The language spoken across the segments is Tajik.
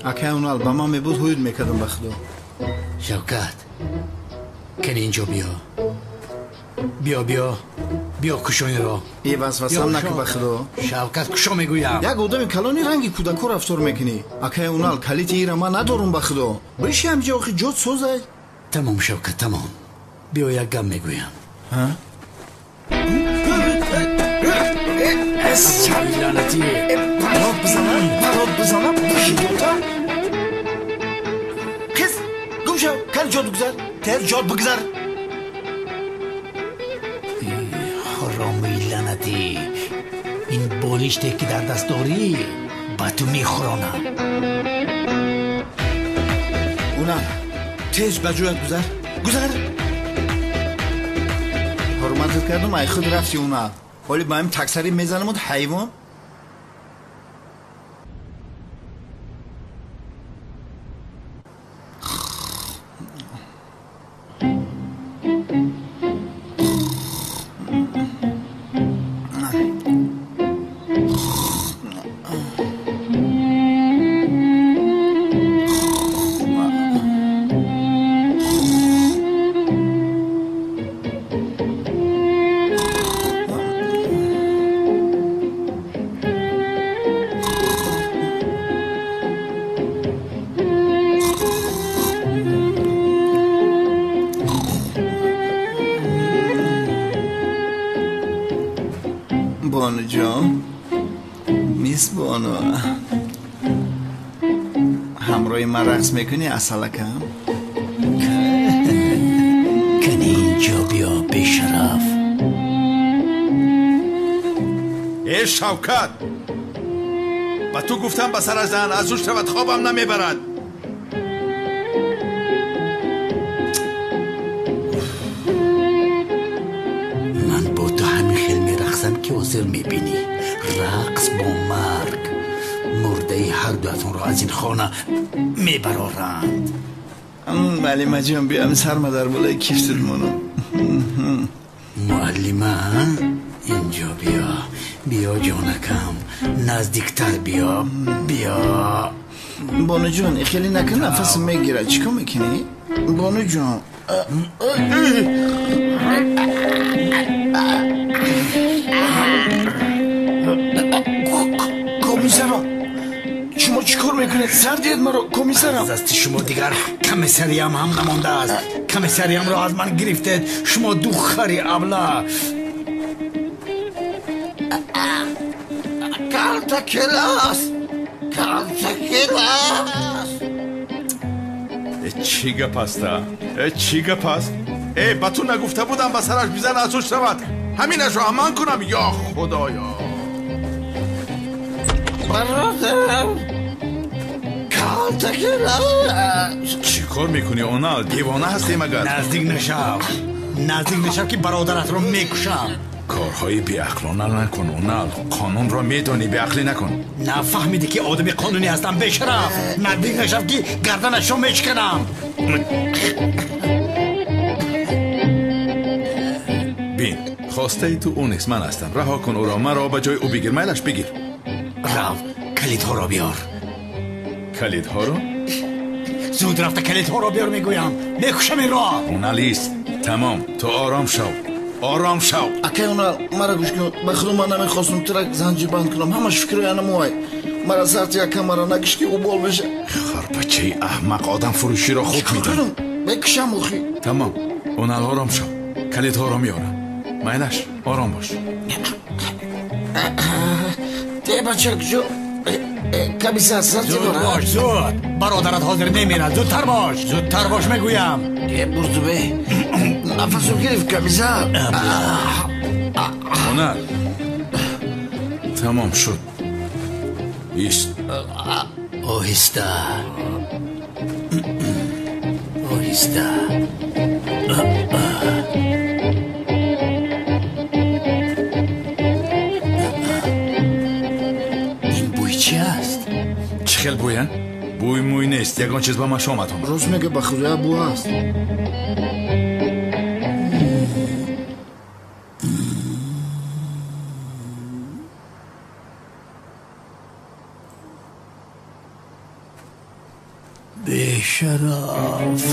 Акай Унал, ба ман мебуд ҳуюд мекардам ба худо. Шавкат, кани инҷо биё. Биё, биё. Биё кушониро. Е васвасам наку ба худо. Шавкат, кушо мегӯям. Як одами калони ранги кӯдако рафтор мекунӣ. Акай Унал, калити ира ман надорум ба худо. Биши ҳамҷо охи ҷот созай. Тамом, Шавкат, тамом. Биё як гап мегӯям. Ҳа? Лаънатӣ. Парод бизанам, парод бизанам, бушидота. Қиз, гум шав, кани ҷот бигзар, тез ҷот бигзар. Ҳаромии лаънатӣ, ин болиште ки дар даст дорӣ ба ту мехӯронам. Унал, тез ба ҷоят гузар, гузар. Ҳурматат кардам, ай худ рафти Унал. ҳоли ба ҳам таксарӣ мезанамуд ҳайвон. Бону ҷон, мис Бону, ҳамроҳи ман рақс мекунӣ, асалакам? Кани инҷо биё, бешараф. Э Шавкат, ба ту гуфтам ба сараш зан, аз ӯ шавад хобам намебарад. Ман бо ту ҳамин хел мерақсам ки ҳозир мебинӣ. Рақс бо марг. Мурдаи ҳар дуятонро аз ин хона мебароранд. Муаллимаҷон, биям сарма дар болои кифтат монам. Муаллима, инҷо биё. Биё ҷонакам, наздиктар биё, биё. Бонуҷон, хеле накун, нафасам мегирад. Чӣ кор мекунӣ? Бонуҷон. Комиссарам, шумо чӣ кор мекунед? Сар диҳед маро, комиссарам. Аз дасти шумо дигар комиссариям ҳам намондааст. Комиссариямро аз ман гирифтед, шумо ду хари абла. Карта келас, карта келас. Чӣ гап аста? Чӣ гап аст? Э, ба ту нагуфта будам ба сараш бизан, аз ӯ шавад. Ҳаминашро аман кунам, ё худоё. Бародарам, карта келас. Чӣ кор мекунӣ, Онал? Девона ҳастӣ магар? Наздик нашав, наздик нашав ки бародаратро мекушам. Корҳои беақлона накун, Онал. Қонунро медонӣ, беақлӣ накун. Нафаҳмидӣ ки одами қонунӣ ҳастам, бешараф. Наздик нашав ки гарданашро мешканам. Бин, хостаи ту ӯ нест, ман ҳастам. Раҳо кун ӯро, маро ба ҷои ӯ бигир. Майлаш бигир. Рав, калидҳоро биёр. Калидҳоро? Зуд рафта калидҳоро биёр мегӯям. Мекушам инро. Оналист, тамом, ту ором шав. Ором шав. Акай Унал, мара гӯш кун. Ба худо ман намехостум тура занҷирбанд кунам. Ҳамаш фикри анамуай. Мара сарти яка мара накиш ки ӯ бол беша. Харбачаи аҳмақ, одам фурӯширо хуб медонӣ. Мекушам охи. Тамом, Унал, ором шав. Калидҳоро меорам. Майлаш, ором бош. Те бача куҷо? Комиссар, сарти Зуд бош, зуд. Бародарат ҳозир мемирад. Зудтар бош, зудтар бош мегӯям. Е бурдубе, нафасо гирифт комиссар. Унал, тамом шуд. Ист. Оҳиста, оҳиста. Ин бӯй чи аст? Чӣ хел бӯя? Бӯй мӯй нест, ягон чиз ба машомат омад. Рост мега, ба худоя бӯ аст. Бешараф.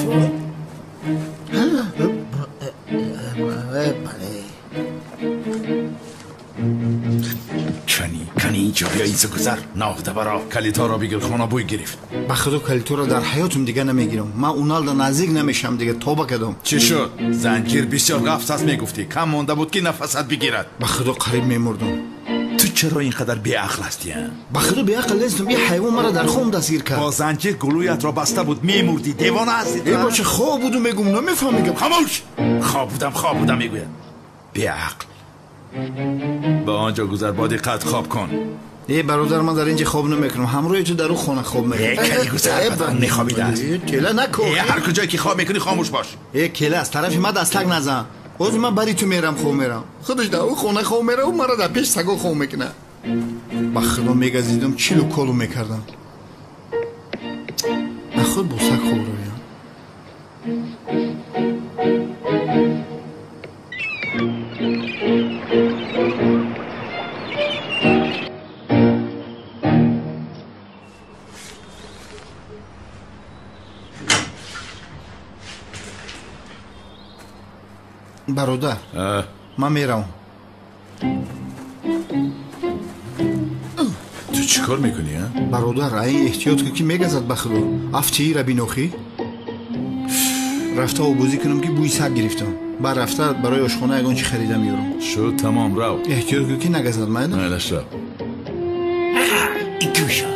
Кани, кани инҷо биё, инҷо гузар. Нохта баро, калидҳоро бигир, хона бӯй гирифт. Ба худо калидҳоро дар ҳаётум дига намегирам. Ман уналда наздик намешам дига, тоба кардам. Чӣ шуд? Занҷир бисёр ғафс аст мегуфтӣ. Кам монда буд ки нафасат бигирад. Ба худо қариб мемурдам. Ту чаро ин қадар беақл ҳастӣ? Ба худо беақл нестам. Ин ҳайвон маро дар хом дастгир кард. Бо занҷир гулӯятро баста буд, мемурдӣ. Девона ҳастӣ ту? Э бача, хоб будум мегум, намефаҳмӣ гап. Хомӯш! Хоб будам, хоб будам мегӯяд. Беақл. Ба он ҷо гузар, бо диққат хоб кун. Э бародар, ман дар инҷа хоб намекунам. Ҳамроҳи ту дар он хона хоб мекунам. Э кали гузар, бадан мехобидааст. Э кела нако. Э ҳар куҷое ки хоб мекунӣ хомӯш бош. Э кела, аз тарафи ман дастак назан. Ҳозир ман бари ту мерам, хоб мерам. Худаш дар он хона хоб мераву маро дар пеш саго хоб мекунад. Ба худо мегазидам, чилу колу мекардам. Ба худ бо саг хоб равям. Бародар, ман меравам. Ту чӣ кор мекунӣ? Бародар, ай эҳтиёт кун ки мегазад ба худо. Афтиира бинохӣ. Рафта обозӣ кунам ки бӯи саг гирифтам. Баъд рафта барои ошхона ягон чӣ харида меёрам. Шуд, тамом, рав. Эҳтиёт кун ки нагазад, майла? Майлаш, рав. Гӯша.